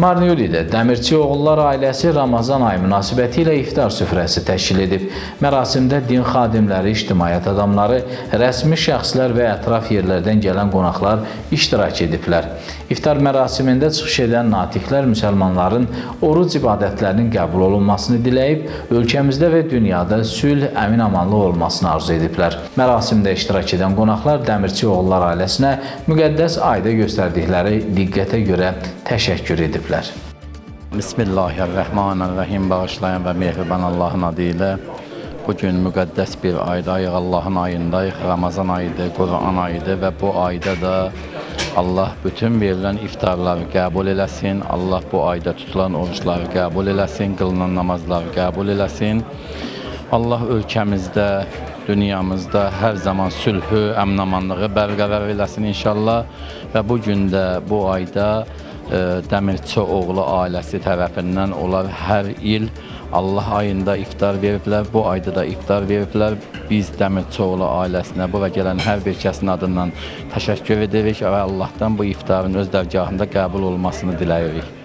Marneolidə Dəmirçi oğullar ailəsi Ramazan ayı münasibətilə iftar süfrəsi təşkil edib. Mərasimdə din xadimləri, ictimaiyyət adamları, rəsmi şəxslər və ətraf yerlərdən gələn qonaqlar iştirak ediblər. İftar mərasimində çıxış edən natiqlər müsəlmanların oruc ibadətlərinin qəbul olunmasını diləyib, ölkəmizdə və dünyada sülh, əmin-amanlıq olmasını arzu ediblər. Mərasimdə iştirak edən qonaqlar Dəmirçi oğullar ailəsinə müqəddəs ayda göstərdikləri diqqətə görə təşəkkür ediblər. Bismillahirrahmanirrahim. Bağışlayan və mehriban Allahın adı ilə. Bugün müqəddəs bir aydayıq, Allahın ayındayıq. Ramazan ayıdır, Quran ayıdır və bu ayda da Allah bütün verilən iftarları qəbul eləsin. Allah bu ayda tutulan oruçları qəbul eləsin, qılınan namazları qəbul eləsin. Allah ölkəmizdə, dünyamızda hər zaman sülhü, əmnamanlığı bərqərar eləsin inşallah. Və bu gün də bu ayda Dəmirçi oğlu ailəsi tərəfindən onlar hər il Allah ayında iftar veriblər, bu ayda da iftar veriblər. Biz Dəmirçioğlu ailəsinə, bura gələn hər bir kəsin adından təşəkkür edirik və Allahdan bu iftarın öz dərgahında qəbul olmasını diləyirik.